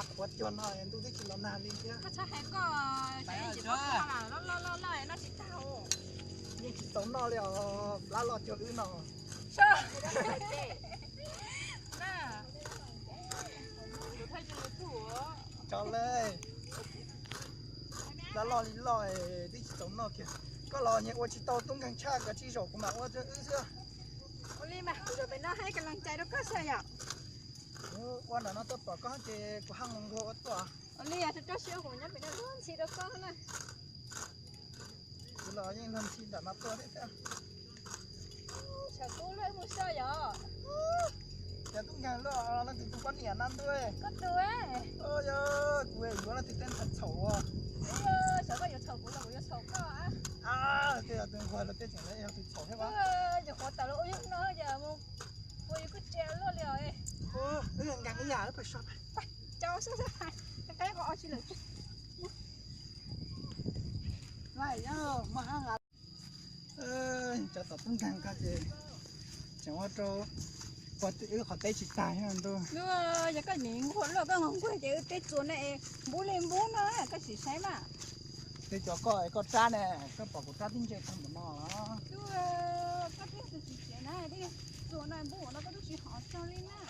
Qhuav cuag no ntuj twb tsis los nag li thiab. Koj txhob hais koj, loj loj loj loj noj tsis tag. Yeej tsis tau noj li os, plab loj cuag wb no. Tso le, plab loj li loj twb tsis tau noj kiag. Koj los nyias ua tsis tau tub nkeeg tshaj, koj tsis zaum kuv mam ua wb xwb. Ua li mas kuv zaum pem no hais kas las cai rau koj xwb yom. Kuv ua nram no tuaj pom koj ces kuv haj nqus nkaus ua tuaj. Ua li yog rau rau siab kuv nyob pem no luag ntxhi rau koj na. Kuv los yeej luag ntxhi nram no tuaj thiab. Tshav kub luaj mus soj yom. Cov tub nkeeg luaj leej twg tus poj niam no ntuj. Koj tus. Yog kuv yuav leej twg tej txhaum txhaum ua. Xyov koj yuav txhaum kuv los kuv yuav txhaum koj. Tej yog tus nquag los tej tseem yog tus txhaum thiab. Yog qhuav tawm los ua yug no yog mus ua yus kuj tsia luaj li os. Wb nkees ib yam wb pais so. Cov xwb xwb hais, qeb qo tsis lawm. Cov tom tub nkeeg ko ces tseem ua rau pog wb qhov teb tsis tag ntuj. Yog koj nim nquag luaj koj nquag ces wb teb txuas na es npub li npub no koj sim saib mas. Twb cov koj es koj rab ne, koj pom kuv rab tib ntse tag npaum no los. Koj teb txuas tsis tsev na, txuas no npub no koj twb tsis hov txog li na.